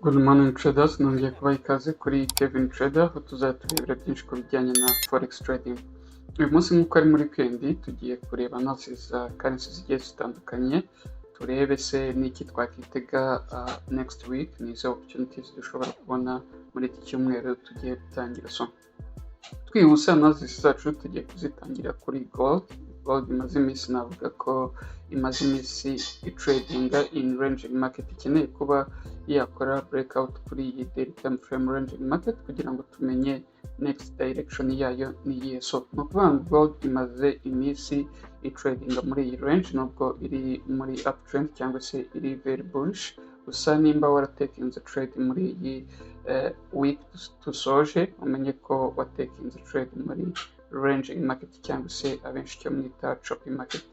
Good morning, traders, nongeye kubaha ikaze kuri Kevin Trader, aho tuzajya turebera byinshi ku bijyanye na forex trading. Uyu munsi, nk'uko ari muri weekend, tugiye kureba analysis za currency zigiye zitandukanye, turebe se n'iki twakitega next week, ni izo opportunities dushobora kubona muri iki cyumweru tugiye gutangira. So twihuse, analysis zacu tugiye kuzitangira kuri gold. Gold imaze iminsi, navuga ko imaze iminsi itradinga in ranging market, ikeneye kuba yakora breakout kuri iyi daily time frame ranging market kugira ngo tumenye next direction yayo ni iyihe. So ni ukuvuga ngo gold imaze iminsi itradinga muri iyi range, nubwo iri muri uptrend cyangwa se iri very bullish. Gusa nimba waratekinze trade muri iyi week dusoje, umenye ko watekinze trade muri ranging market, cyangwa se abenshi icyo mwita choppy market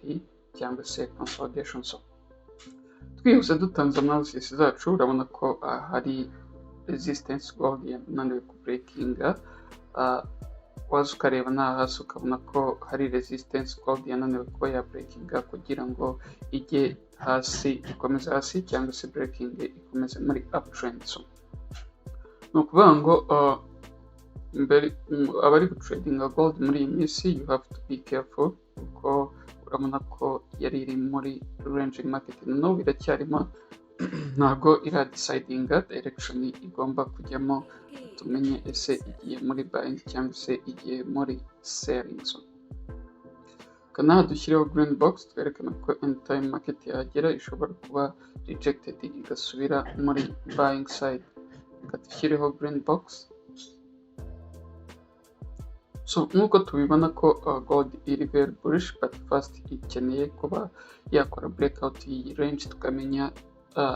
cyangwa se consolidation. So twihuse, dutanze analysis zacu, urabona ko hari resistance gold yananiwe kubreakinga. Waza ukareba n'aha hasi, ukabona ko hari resistance gold yananiwe kuba ya breakinga kugira ngo ijye hasi, ikomeze hasi, cyangwa se breaking ikomeze muri uptrend. So ni ukuvuga ngo mbere abari gutradinga gold muri iyi minsi, you have to be careful, kuko urabona ko yari iri muri ranging market, n'ubu iracyarimo, ntabwo iradecidinga direction igomba kujyamo, tumenye ese igiye muri buying cyangwa se igiye muri selling. So kanaha dushyireho green box, twerekana ko anytime market yahagera ishobora kuba rejected, igasubira muri buying side. Reka dushyireho green box. So nk'uko tubibona ko gold iri very bullish, but first ikeneye kuba yakora breakout y'iyi range, tukamenya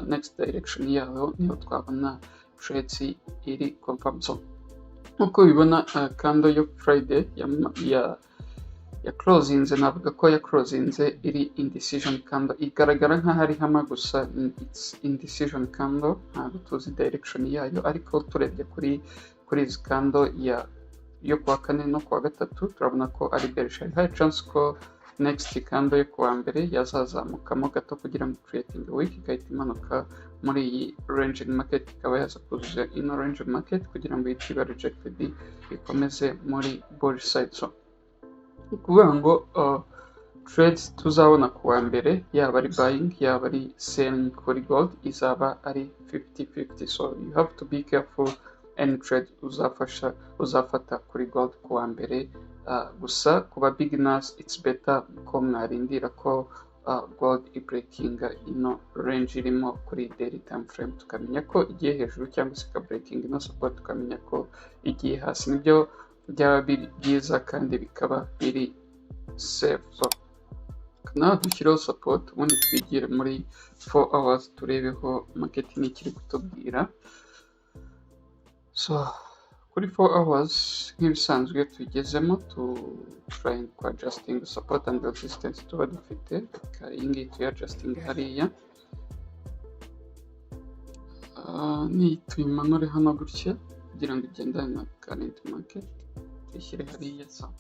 next direction yayo, niho twabona trades iri confirm. So nk'uko ubibona, candle yo Friday ya closinze, navuga ko ya closinze iri indecision candle, igaragara nk'aho ari hammer, gusa it's indecision candle, ntabwo tuzi direction yayo. Ariko turebye kuri izi candle yo kuwa kane no kuwa gatatu, turabona ko ari bearish. Hari high chance ko next candle yo kuwa mbere yazazamukamo gato kugira ngo creating wick, igahita imanuka muri iyi ranging market, ikaba yaza kuzuza ino ranging market kugira ngo ihite iba rejected, ikomeze muri bullish side. So ni ukuvuga ngo trades tuzabona ku wa mbere, yaba ari buying, yaba ari selling kuri gold, izaba ari 50-50. So you have to be careful any trade uzafata kuri gold ku wa mbere. Gusa kuba beginners, it's better ko mwarindira ko gold ibreakinga ino range irimo kuri daily time frame, tukamenya ko igiye hejuru, cyangwa se ikabreakinga ino support, tukamenya ko igiye hasi. Nibyo byaba biri byiza kandi bikaba biri safe. So naho dushyireho support, ubundi twigire muri 4 hours, turebeho market n'ikiri kutubwira. So kuri 4 hours, nk'ibisanzwe, tugezemo tu trying ku adjusting support and resistance tuba dufite. Reka iyi ngiyi tuyadjusting hariya, ni tuyimanure hano gutya kugira ngo igendane na current market, tuyishyire hariya. So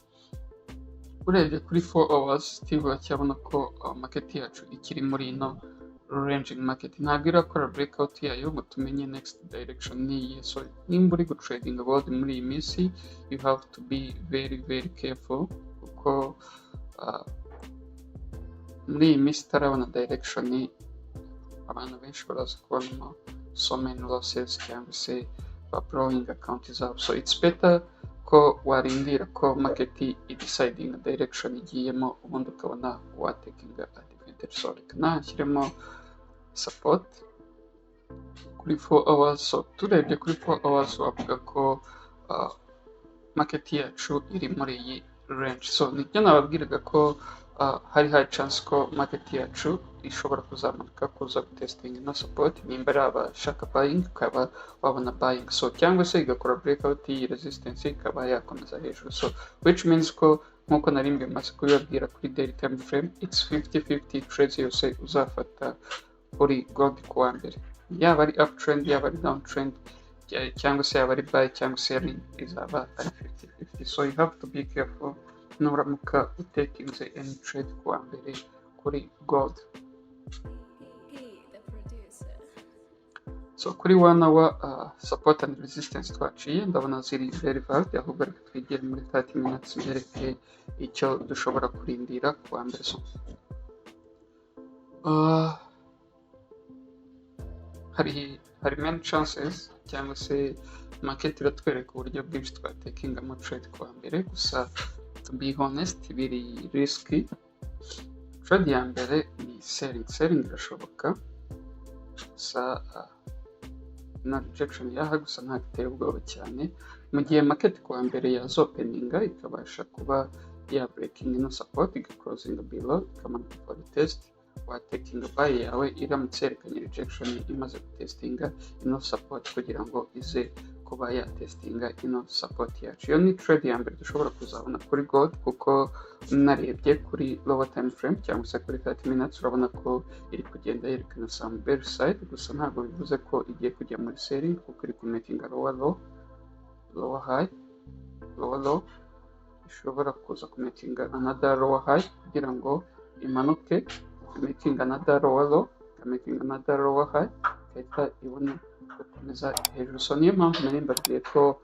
urebye kuri 4 hours, still uracyabona ko market yacu ikiri muri ino ranging market, ntabwo irakora breakout yayo ngo tumenye next direction ni iyihe. So nimba uri gutradinga gold muri iyi minsi, you have to be very very careful, kuko muri iyi minsi itarabona direction, abantu benshi baraza kubonamo so many losses cyangwa se ba blowing account zabo. So it's better ko warindira ko market idecidinga direction igiyemo, ubundi ukabona watekinga advantage. So reka nashyiremo support kuri 4 hours. So turebye kuri 4 hours, wavuga ko market yacu iri muri iyi range. So nibyo nababwiraga ko hari high chance ko market yacu ishobora kuzamuka kuza gutestinga ino support, nimba ari abashaka buying ukaba wabona buying. So cyangwa se igakora breakout y'iyi resistance, ikaba yakomeza hejuru. So which means ko, nkuko nari mbimaze kubibabwira, kuri daily time frame it's 50-50. Trades yose uzafata kuri gold ku wa mbere, yaba ari uptrend, yaba ari downtrend, cyangwa se yaba ari buy cyangwa selling, izaba ari 50-50. So you have to be careful nuramuka utekinze any trade ku wa mbere kuri gold. He, the producer. So kuri 1 hour, support and resistance twaciye ndabona ziri very valid. Ahubwo reka twigire muri 30 minutes mbereke icyo dushobora kurindira ku wa mbere. So hari many chances, cyangwa se market iratwereka uburyo bwinshi twatakingamo trade ku wa mbere. Gusa to be honest, biri risky. Trade ya mbere ni selling. Selling irashoboka, gusa na rejection yaha gusa ntabwo iteye ubwoba cyane. Mu gihe market ku wa mbere yazopeninga ikabasha kuba ya breaking ino support, igaclosinga below, ikamanuka for test, watakinga buy yawe iramutse yerekanye rejection imaze gutestinga ino support, kugira ngo ize kuba yatestinga ino support yacu. Iyo ni trade ya mbere dushobora kuzabona kuri gold, kuko narebye kuri lower time frame cyangwa se kuri 30 minutes, urabona ko iri kugenda yerekana some bearish side. Gusa ntabwo bivuze ko igiye kujya muri selling, kuko iri kumakinga lower low, lower high, lower low. Ishobora kuza kumakinga another lower high kugira ngo imanuke, making another lower low, making another lower high, igahita ibona gukomeza hejuru. So niyo mpamvu nari mbabwiye ko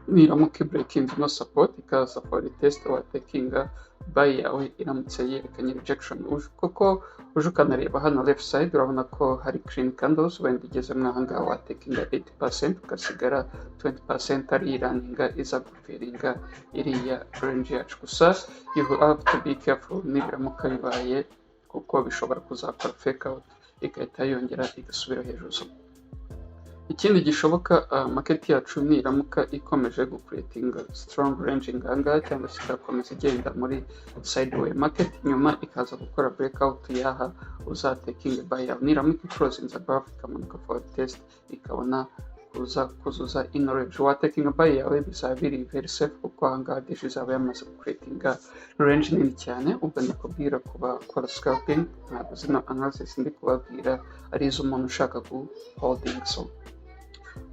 niramuka breaking ino support ikaza for test, watakinga buy yawe iramutse yerekanye rejection. Kuko uje ukanareba hano left side, urabona ko hari clean candles. Wenda igeze mwahangaha, watakinga 80%, ugasigara 20% ari iraninga iza gufillinga iriya range yacu. Gusa you have to be careful nibiramuka bibaye, kuko bishobora kuzakora fake out igahita yongera igasubira hejuru. So ikindi gishoboka, market yacu niramuka ikomeje gucreatinga strong ranging ahangaha, cyangwa se igakomeza igenda muri sideway market, nyuma ikaza gukora breakout yaha, uzatakinga buy yawe niramuka iclosing above, ikamanuka for test, ikabona kuza kuzuza ino range, watakinga buy yawe, bizaba biri very safe, kuko ahangaha déjà izaba yamaze gucreatinga range nini cyane. Ubwo ndi kubwira ku bakora scalping, ntabwo zino analysis ndi kubabwira ari iz'umuntu ushaka gu holding. So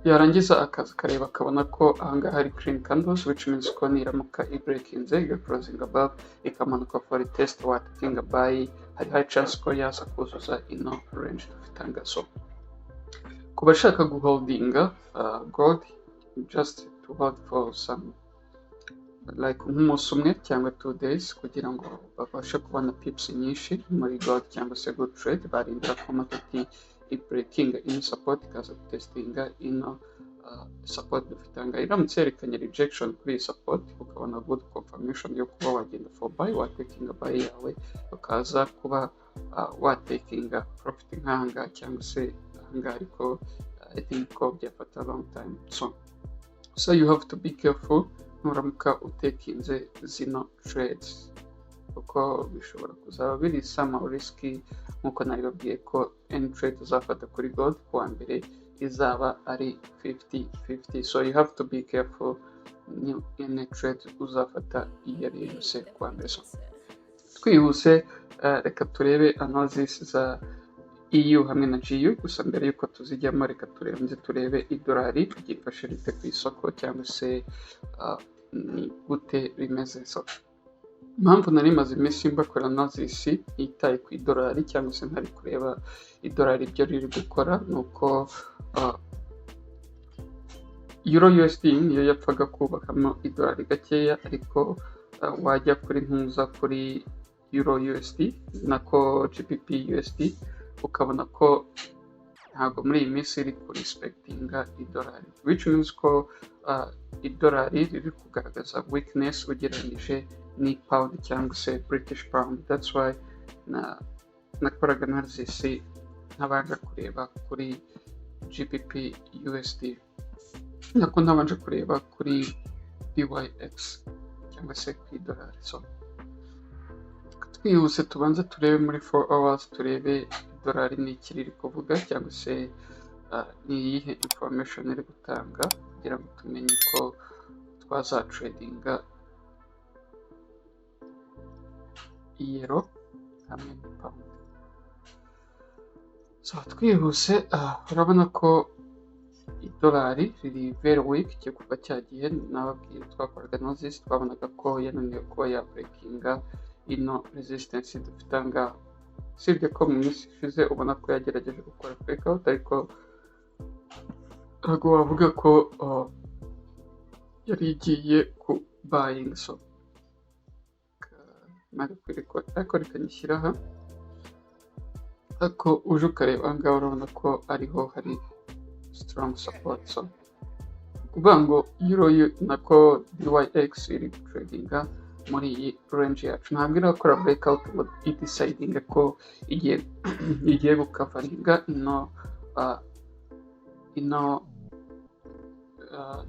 yarangiza akaza akareba, akabona ko ahangaha hari clean candles, which means ko niramuka ibreakinze, igaclosing above, ikamanuka for test, watakinga buy, hari high chance ko yaza kuzuza ino range dufite ahangaha. So ku bashaka guholdinga gold, just to hold for some like nk'umunsi umwe cyangwa 2 days, kugira ngo babashe kubona pips nyinshi muri gold cyangwa se good trade, barindira ko market ibreakinga ino support, ikaza gutestinga ino support dufite ahangaha. Iramutse yerekanye rejection kuri iyi support, ukabona good confirmation yo kuba wagenda for buy, watakinga buy yawe, ukaza kuba watakinga profit nk'ahangaha cyangwa se ahangaha. Ariko I think ko byafata long time, so you have to be careful nuramuka utakinze zino trades, kuko bishobora kuzaba biri somehow risky, nkuko nabibabwiye ko any trade uzafata kuri gold kuwa mbere izaba ari 50-50. So you have to be careful ni any trade uzafata iyo ari yo yose kuwa mbere. So twihuse, reka turebe analysis za EU hamwe na GU. Gusa mbere y'uko tuzijyamo, reka turenze turebe idolari ryifashe rite ku isoko, cyangwa se ni gute rimeze. So impamvu nari maze iminsi mbakora analysis ntitaye ku idolari, cyangwa se ntari kureba idolari ibyo riri gukora, ni uko Euro USD niyo yapfaga kubakamo idolari gakeya. Ariko wajya kuri ntuza kuri Euro USD nako GBP USD, ukabona ko ntabwo muri iyi minsi iri kurespectinga idolari, which means ko idolari riri kugaragaza weakness ugereranyije ni pound cyangwa se British pound. That's why na nakoraga analysis ntabanje kureba kuri GBP USD, nako ntabanje kureba kuri DXY cyangwa se ku idolari. So twihuse tubanze turebe muri 4 hours, turebe idolari ni iki riri kuvuga, cyangwa se ni iyihe information iri gutanga, kugira ngo tumenye ko twazatradinga euro hamwe na pound. So twihuse, urabona ko idolari riri very weak. Cyo kuva cya gihe nababwiye twakoraga analysis, twabonaga ko yananiwe kuba yabreakinga ino resistance dufite ahangaha, usibye ko mu minsi ishize ubona ko yagerageje gukora fake out, ariko Ntabwo wavuga ko yari igiye ku buying. So ariko reka nyishyire aha. Ariko uje ukareba aha ngaha, urabona ko ariho hari strong support. So kuvuga ngo euro nako DYX iri tradinga muri iyi range yacu, ntabwo irakora breakout ngo idecidinge ko igiye gucoveringa ino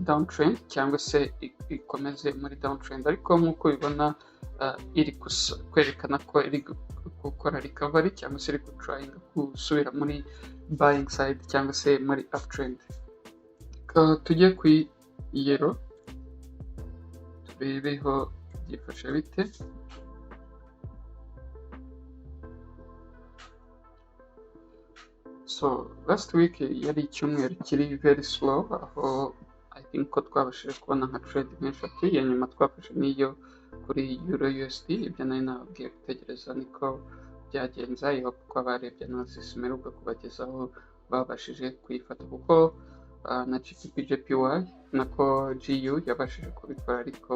downtrend cyangwa se ikomeze muri downtrend. Ariko nk'uko ubibona, iri kwerekana ko iri gukora recovery cyangwa se iri gutryinga gusubira muri buying side cyangwa se muri uptrend. Tujye ku euro turebeho byifashe bite. So last week yari icyumweru kiri very slow, aho I think ko twabashije kubona nka trade nk'eshatu. Iya nyuma twafashe n'iyo kuri euro USD. Ibyo nari nababwiye gutegereza niko byagenze. I hope ko abarebye analysis mperuka kubagezaho babashije kuyifata, kuko na GBP JPY nako GU yabashije kubikora, ariko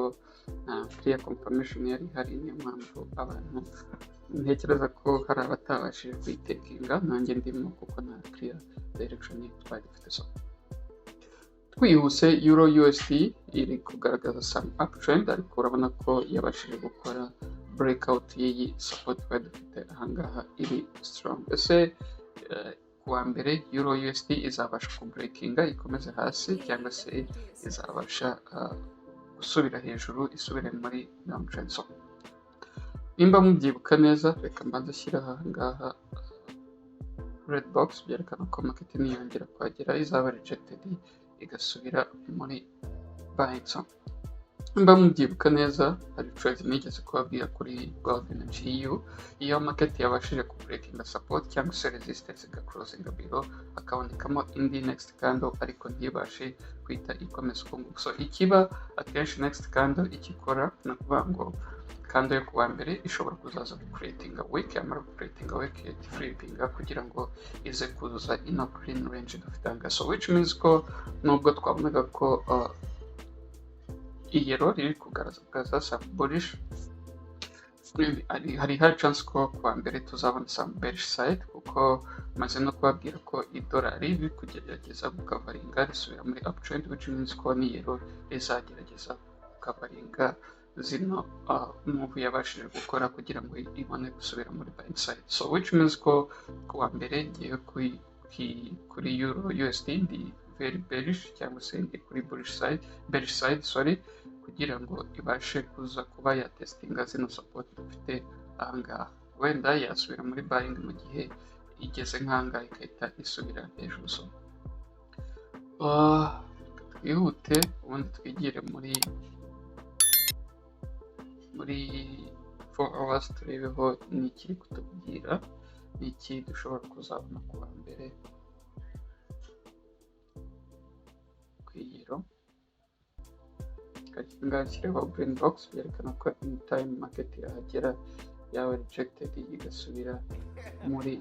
nta clear confirmation yari ihari. Niyo mpamvu abantu ntekereza ko hari abatabashije kuyitakinga, nanjye ndimo, kuko nta clear direction twari dufite. So twihuse, euro USD iri kugaragaza some uptrend, ariko urabona ko yabashije gukora breakout y'iyi support twari dufite ahangaha iri strong. Ese ku wa mbere euro USD izabasha kubreakinga ikomeze hasi, cyangwa se izabasha gusubira hejuru isubire muri downtrend? So nimba mubyibuka neza, reka mbanze ashyira ahangaha red box, byerekana ko market niyongera kuhagera izaba rejected igasubira muri buying. So nimba mubyibuka neza, hari trade nigeze kubabwira kuri gold na GU. Iyo market yabashije kubreakinga support cyangwa se resistance, igaclosinga below, hakabonekamo indi next candle, ariko ntibashe guhita ikomeza uko nguko. So ikiba akenshi, next candle icyo ikora ni ukuvuga ngo candle yo kuwa mbere ishobora kuzaza gucreatinga wick. Yamara gucreatinga wick, flippinga kugira ngo ize kuzuza ino clean range dufite aha. So which means ko nubwo twabonaga ko iyero riri kugaragaza some bullish, hari high chance ko kuwa mbere tuzabona some bearish side, kuko maze no kubabwira ko idolari riri kugerageza gucoveringa risubira muri uptrend, which means ko n'iyero rizagerageza gucoveringa zino move yabashije gukora kugira ngo ibone gusubira muri buying side. So which means ko kuwa mbere ngiye kuri euro USD ndi very bearish, cyangwa se ndi kuri bullish side, bearish side, sorry, kugira ngo ibashe kuza kuba yatestinga zino support dufite ahangaha. Wenda yasubira muri buying mu gihe igeze nk'ahangaha igahita isubira hejuru. So twihute, ubundi twigire muri 4 hours, turebeho n'ikiri kutubwira, n'iki dushobora kuzabona ku wa mbere ku iyero. Ngaha nshyireho green box, byerekana ko anytime market yahagera yaba rejected igasubira muri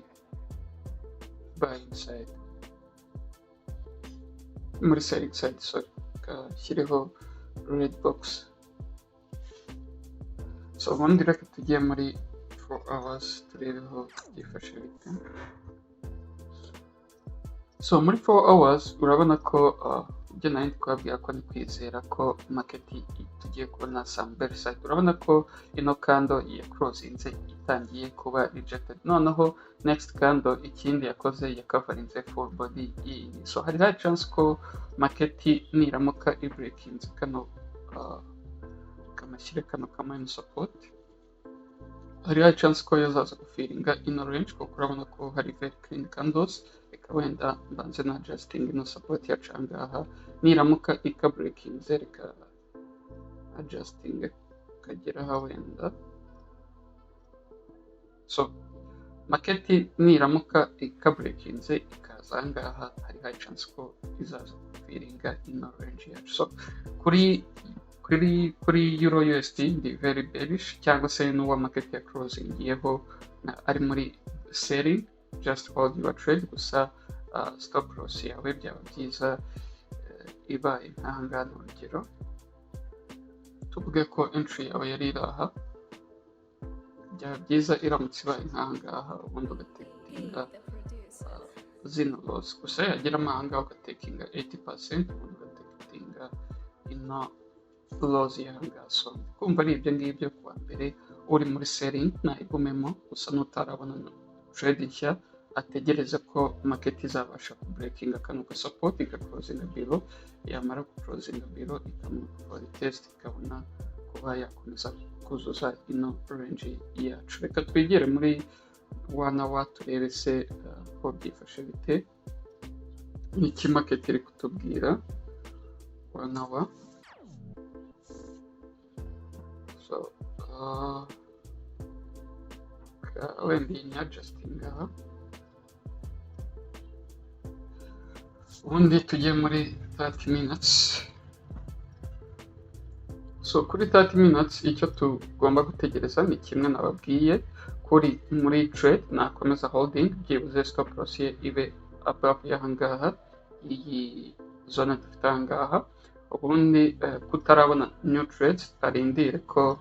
buying side, muri selling side, sorry. Gashyireho red box. So ubundi reka tujye muri 4 hours turebeho byifashe bite. So muri 4 hours urabona ko ibyo nari ndi kubabwira ko ni kwizera ko market tugiye kubona some bearish side. Urabona ko ino candle ya closinze itangiye kuba rejected. Noneho next candle ikindi yakoze, yacoverinze full body y'iyi. So hari high chance ko market niramuka ibreakinze kano, kamashyire kano ka minor support, hari high chance ko yazaza gufillinga ino range, kuko urabona ko hari very clean candles. Reka wenda mbanze na adjusting ino support yacu ahangaha. Niramuka ikabreakinze, reka adjusting kagera aha wenda. So market niramuka ikabreakinze ikaza ahangaha, hari high chance ko izaza gufillinga ino range yacu. So kuri euro USD ndi very bearish, cyangwa se n'uwa market ya closingiyeho ari muri selling, just hold your trade. Gusa stop loss yawe byaba byiza. ibaye nk'ahangaha, ni urugero, tuvuge ko entry yawe yari iri aha, byaba byiza iramutse ibaye nk'ahangaha, ubundi ugatakinga zino loss gusa. Yageramo ahangaha ugatakinga 80%, ubundi ugatakinga ino loss y'ahangaha. So kumva ari ibyo ngibyo. Kuwa mbere uri muri selling nayigumemo gusa, n'utarabona trade nshya ategereze ko market izabasha kubreakinga kano ga support, igaclosinga below. Yamara guclosinga below, ikamanuka for test, ikabona kuba yakomeza kuzuza ino range yacu. Reka twigire muri 1 hour turebe se ko byifashe bite, niki market iri kutubwira 1 hour. So wenda iyi ni adjusting aha, ubundi tujye muri 30 minutes. So kuri 30 minutes icyo tugomba gutegereza ni kimwe nababwiye kuri muri trade: nakomeza holding, byibuze stop loss ye ibe above y'ahangaha, iyi zone dufite ahangaha. Ubundi kutarabona new trades, arindire ko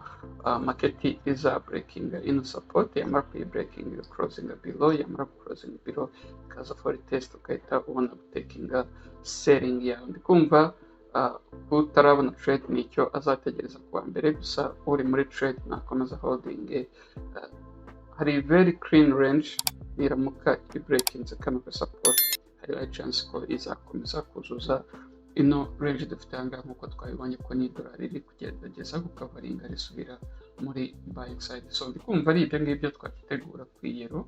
market iza breaking ino support. Yamara kuyi breaking, closing below, yamara closing below ikaza for test, ugahita ubona gutakinga selling yawe. Ndi kumva utarabona trade nicyo azategereza kuwa mbere gusa. Uri muri trade nakomeza holding. Hari very clean range. Niramuka ibreakinze kano ka support, hari high chance ko izakomeza kuzuza ino range dufite ahangaha, nk'uko twabibonye ko n'idolari riri kugerageza gukavaringa risubira muri buying side. So ndi kumva ari ibyo ngibyo twakitegura ku iyero.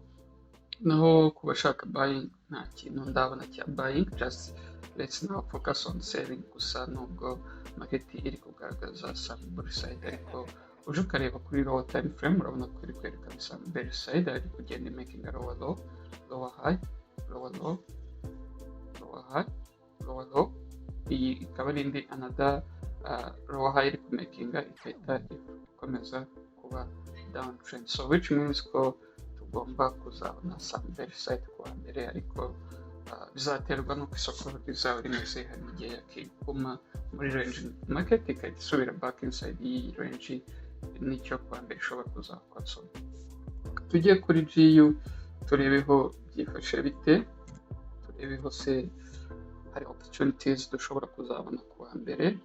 Naho ku bashaka buying, nta kintu ndabona cya buying. Just let's now focus on selling gusa, nubwo market iri kugaragaza some bullish side. Ariko uje ukareba kuri lower time frame, urabona ko iri kwerekana some bearish side, ari kugenda making a lower low, lower high, lower low, lower high, lower low. Iyi ikaba ari indi another lower high iri kumakinga, igahita ikomeza kuba downtrend. So which means ko tugomba kuzabona some bearish side kuwa mbere, ariko bizaterwa n'uko isoko rizaba rimeze. Hari igihe yakiguma muri range market igahita isubira back inside y'iyi range, nicyo kuwa mbere ishobora kuzakora. So tujye kuri GU turebeho byifashe bite, turebeho se hari opportunities dushobora kuzabona kuwa mbere.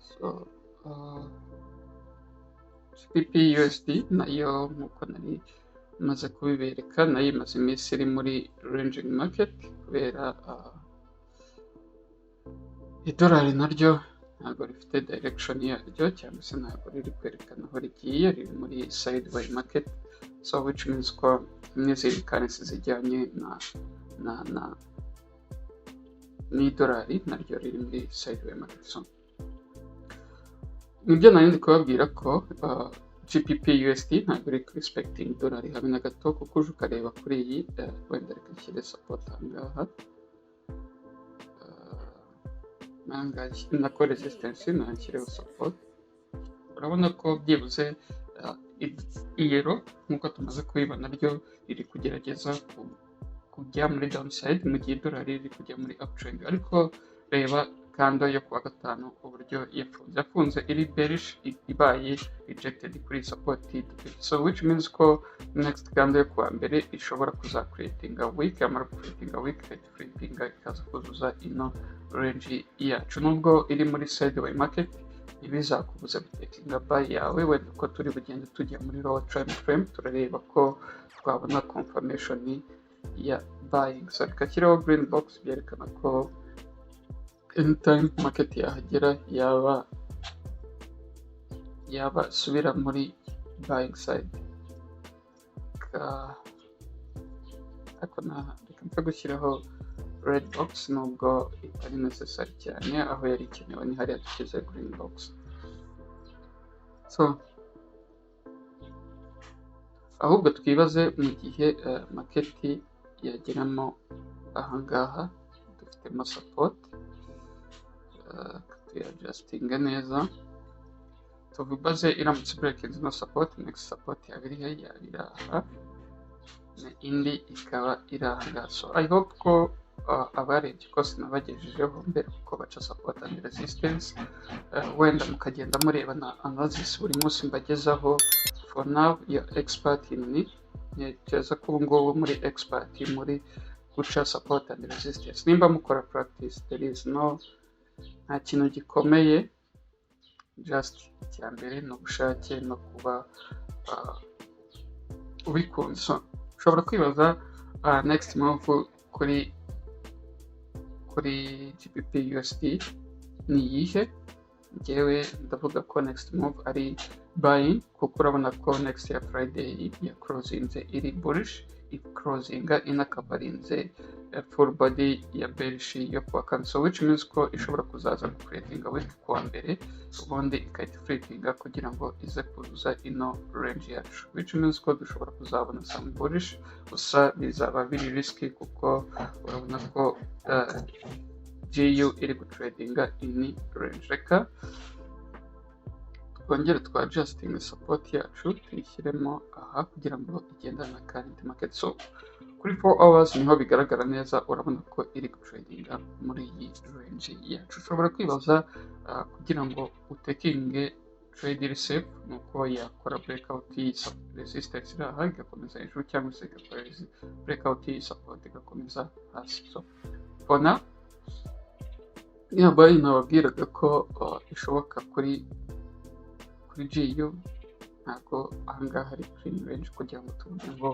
So GBP USD nayo, nk'uko nari maze kubibereka, nayo imaze iminsi iri muri ranging market kubera idolari naryo ntabwo rifite direction yaryo, cyangwa se ntabwo riri kwerekana aho rigiye, riri muri sideway market. So which means ko n'izindi currency zijyanye na n'idolari naryo riri muri sideway market. So nibyo nari ndi kubabwira ko GBP USD ntabwo iri respecting idolari habe na gato, kuko uje ukareba kuri iyi, wenda reka nshyire support aha ngaha, nako resistance nashyireho support. Urabona ko byibuze iyero, nk'uko tumaze kubibona, ryo riri kugerageza kujya muri downside mu gihe idolari riri kujya muri uptrend. Ariko reba candle yo kuwa gatanu uburyo yafunze, yafunze iri bearish, ibaye rejected kuri support dufite. So which means ko next candle yo kuwa mbere ishobora kuza creatinga wick. Yamara creatinga wick, igahita flippinga ikaza kuzuza ino range yacu. Nubwo iri muri sideway market, ntibizakubuza gutakinga buy yawe. Wenda uko turi bugende tujya muri lower time frame, turareba ko twabona confirmation ya buying. So reka shyiraho green box byerekana ko anytime market yahagera yaba isubira muri buying side. Ariko reka mpfe gushyiraho red box, nubwo itari necessary cyane. Aho yari ikenewe ni hariya dushyize green box. So ahubwo twibaze mu gihe market yageramo ahangaha dufitemo support, tuyadjustinga neza. Tubibaze, iramutse breaking no support, next support yaba iri he? Yaba iri aha, indi ikaba iri aha ngaha. So I hope ko abarebye kose nabagejejeho mbere kuko baca support and resistance, wenda mukagenda mureba na analysis buri munsi mbagezaho, for now you're expert in. Ntekereza ko ubu ngubu muri expert muri guca support and resistance. Nimba mukora practice, there is no, nta kintu gikomeye. Just icya mbere ni ubushake no kuba ubikunze. So ushobora kwibaza next move kuri GBP USD ni iyihe? Njyewe ndavuga ko next move ari buying, kuko urabona ko next ya Friday ya closinze iri bullish, iclosinga inacoverinze full body ya bearish yo kuwa kane. So which means ko ishobora kuzaza gucreatinga wick kuwa mbere, ubundi igahita flipinga kugira ngo ize kuzuza ino range yacu, which means ko dushobora kuzabona some bullish. Gusa bizaba biri risky, kuko urabona ko GU iri gutradinga in range. Reka twongere twa adjusting support yacu, tuyishyiremo aha kugira ngo igendane na current market. So kuri 4 hours niho bigaragara neza. Urabona ko iri gutradinga muri iyi range yacu. Ushobora kwibaza, kugira ngo utakinge trade iri safe, ni uko yakora breakout y'iyi resistance iri aha igakomeza hejuru, cyangwa se igakora breakout y'iyi support igakomeza hasi. So for now, ya buy nababwiraga ko ishoboka kuri GU, ntabwo ahangaha hari clean range kugira ngo tuvuge ngo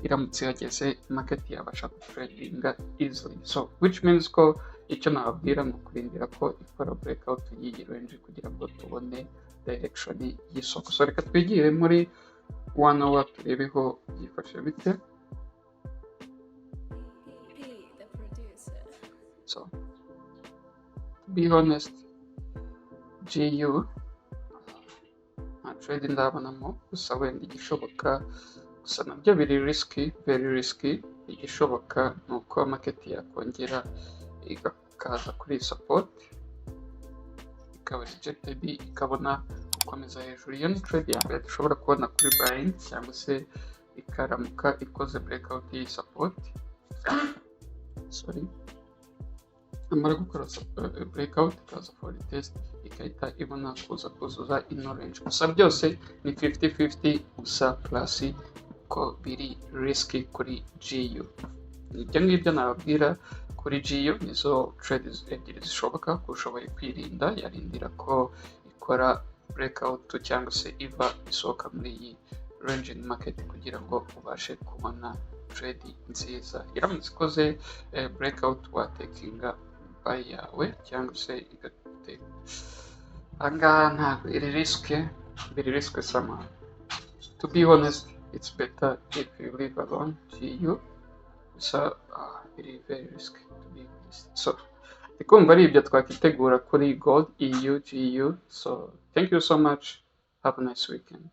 iramutse ihageze market yabasha gutradinga easily. So which means ko icyo nababwira ni ukurindira ko ikora breakout y'iyi range kugira ngo tubone direction y'isoko. So reka twigire muri one hour turebeho byifashe bite. P, the producer. So to be honest, GU nta trade ndabonamo. Gusa wenda igishoboka, gusa nabyo biri risky, very risky, igishoboka ni uko market yakongera ikaza kuri iyi support ikaba rejected, ikabona gukomeza hejuru. Iyo ni trade ya mbere dushobora kubona kuri buying, cyangwa se ikaramuka ikoze breakout y'iyi support, sorry, namara gukora breakout ikaza for test, igahita ibona kuza kuzuza ino range. Gusa byose ni 50-50, gusa plus ko biri risky kuri GU. Ibyo ngibyo nababwira kuri GU. Nizo trade ebyiri zishoboka. Ko ushoboye kwirinda yarindira ko ikora breakout cyangwa se iva isohoka muri iyi ranging market kugira ngo ubashe kubona trade nziza. Iramutse ikoze breakout, watakinga buy yawe, cyangwa se igateka ahangaha. Ntabwo iri risky, biri risky somehow. To be honest, it's better if you leave alone GU. Gusa biri very risky, to be honest. So ndikumva ari ibyo twakitegura kuri gold, EU, GU. So thank you so much, have a nice weekend.